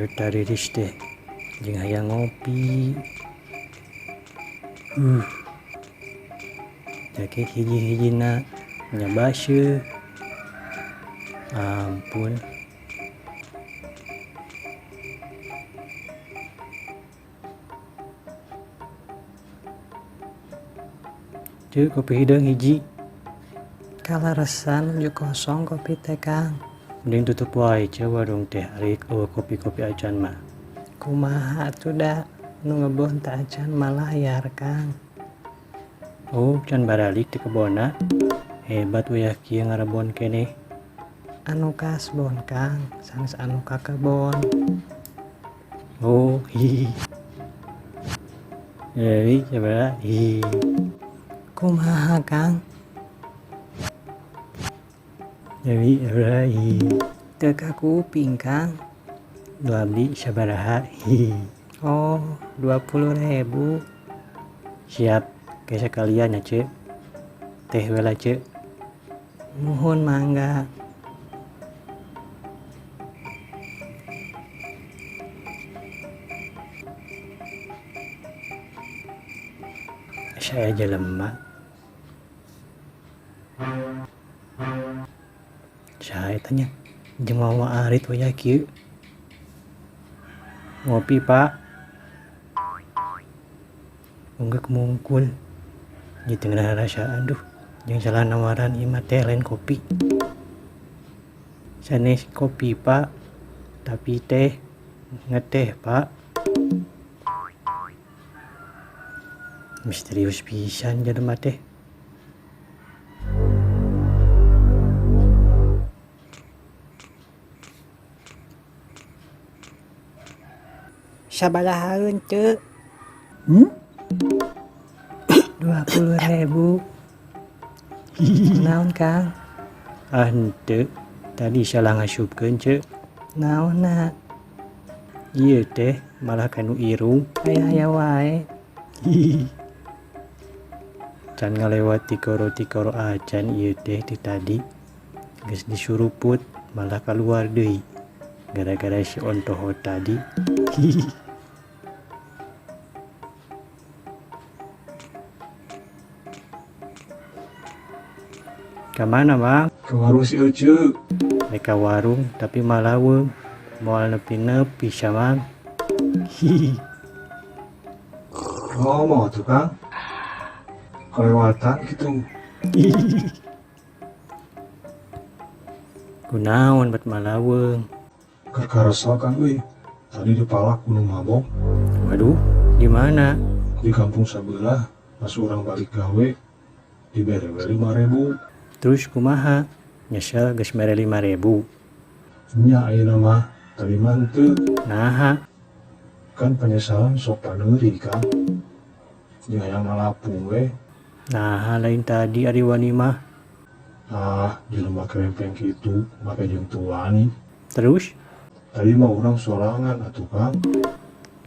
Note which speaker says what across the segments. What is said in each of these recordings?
Speaker 1: Perut tariris teh jeung hayang ngopi. Jaket hiji-hijina nya baseuh. Ampun. Ceu kopi hideung hiji.
Speaker 2: Kaleresan nuju kosong kopi teh Kang.
Speaker 1: Mending tutup wae ceu warung teh ari eueuh kopi-kopi acan mah.
Speaker 2: Kumaha atuh da nu ngebon teh acan malayar Kang.
Speaker 1: Oh, can baralik ti kebonna. Hebat wayah kieu ngarebon keneh.
Speaker 2: Anu kasbon Kang, sanes anu ka kebon.
Speaker 1: Oh, hihi. Jadi sabaraha? Hihi.
Speaker 2: Kumaha Kang?
Speaker 1: Jadi sabaraha? Hihi.
Speaker 2: Teu kakuping Kang.
Speaker 1: Nu abdi sabaraha? Hihi.
Speaker 2: Oh, 20.000.
Speaker 1: Siap, ke sekalian ya ceu. Teh we lah ceu.
Speaker 2: Muhun mangga.
Speaker 1: Saya jelema. Saha eta nya? Jeung mawa arit wayah kieu. Ngopi, Pak. Unggek mungkul. Ieu teu ngeunah rarasaan duh. Jeung salah nawaran ieu mah teh lain kopi. Sanes kopi, Pak. Tapi teh ngeteh, Pak. Misterius pisan jelema teh.
Speaker 2: Sabarahaeun ceu? 20.000. Naon Kang?
Speaker 1: Ah henteu, tadi salah ngasupkeun ceu.
Speaker 2: Naonna?
Speaker 1: Ieu teh malah kanu irung.
Speaker 2: Aya-aya wae.
Speaker 1: Hihi. Can ngalewat tikoro-tikoro acan ieu teh ti tadi. Geus disuruput malah kaluar deui gara-gara si ontoho tadi. Hihi. Ka mana, Mang?
Speaker 3: Ka warung si Ece.
Speaker 1: Rek ka warung tapi malaweng. Moal nepi-nepi sia, Mang. Hihi.
Speaker 3: Ngomong atuh Kang. Kelewatan kitu.
Speaker 1: Hihi. Kunaon bet malaweng?
Speaker 3: Keur karesel Kang euy. Tadi dipalak ku nu mabok.
Speaker 1: Waduh, di mana?
Speaker 3: Di kampung sabelah pas urang balik gawe dibere we 5.000.
Speaker 1: Terus kumaha? Nyesel geus mere 5.000?
Speaker 3: Nya ayeuna mah, tadi mah henteu.
Speaker 1: Naha?
Speaker 3: Kan penyesalan sok paneuri Kang. Jeung hayang nalapung we.
Speaker 1: Naha lain tadi ari wani mah.
Speaker 3: Ah, jelema kerempeng kitu make jeung teu wani.
Speaker 1: Terus?
Speaker 3: Tadi mah urang sorangan atuh Kang.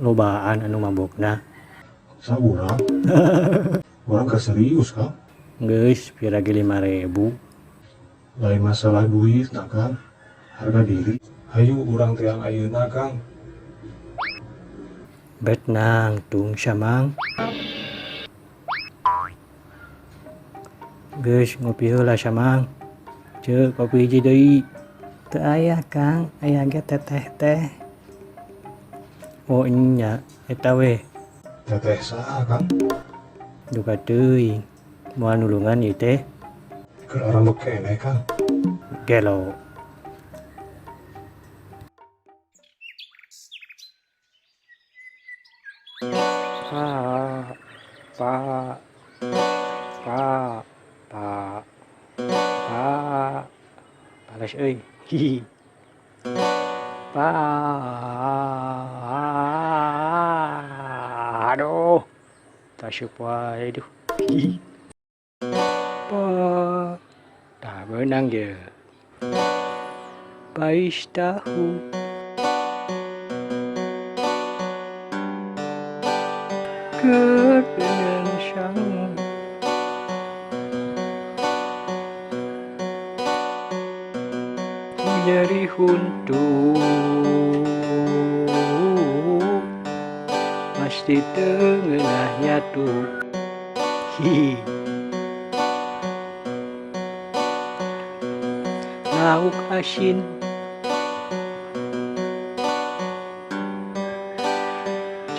Speaker 1: Lobaan anu mabokna.
Speaker 3: Saurang. Urang keur serius Kang.
Speaker 1: Geus pira ge 5.000.
Speaker 3: Lain masalah duit nah Kang, harga diri. Hayu urang teang ayeuna Kang.
Speaker 1: Bet nangtung sia Mang. Geus ngopi heula sia Mang. Ceu kopi hiji deui.
Speaker 2: Teu aya Kang, aya ge teteh teh.
Speaker 1: Oh nya, eta weh.
Speaker 3: Teteh saha Kang?
Speaker 1: Duka teuing. Moal nulungan ieu teh.
Speaker 3: Keur arambek keneh Kang.
Speaker 1: Gelo. Pa pa pa pa pa palas euy. Hihi. Pa aduh. Tasup wae duh. Hihi. Pa tah beunang je. Pais tahu. Keur sangu. Nyeri huntu. Pasti teu ngeunah nyatu. Hihi. Lauk asin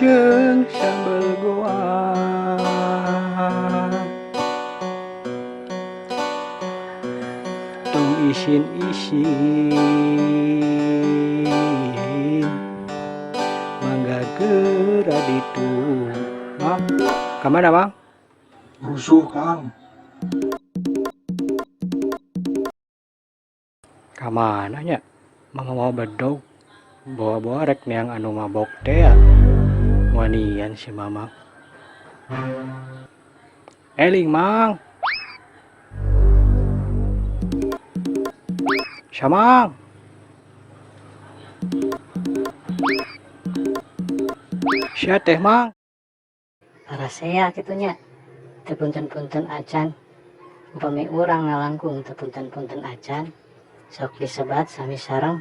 Speaker 1: jeung sambel goang. Tong isin-isin, mangga geura ditu. Mang, kamana, Mang?
Speaker 3: Rusuh, Kang.
Speaker 1: Kamana nya? Mama mau bedog. Bawa-bawa rek neang anu mabok teh ya. Wanian si Mamang. Eling, Mang. Samang. Sia teh, Mang.
Speaker 4: Parasea kitu nya, teu punten-punten acan. Upami urang ngalangkung teu punten-punten acan, sok disebat sami sareng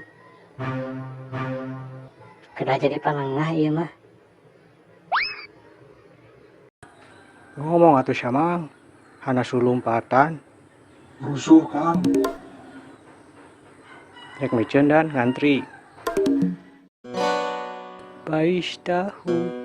Speaker 4: kedah jadi panengah ieu mah.
Speaker 1: Ngomong atuh Samang. Hana sulumpatan.
Speaker 3: Rusuh, Kang.
Speaker 1: Rek miceun dan ngantri. Pais tahu.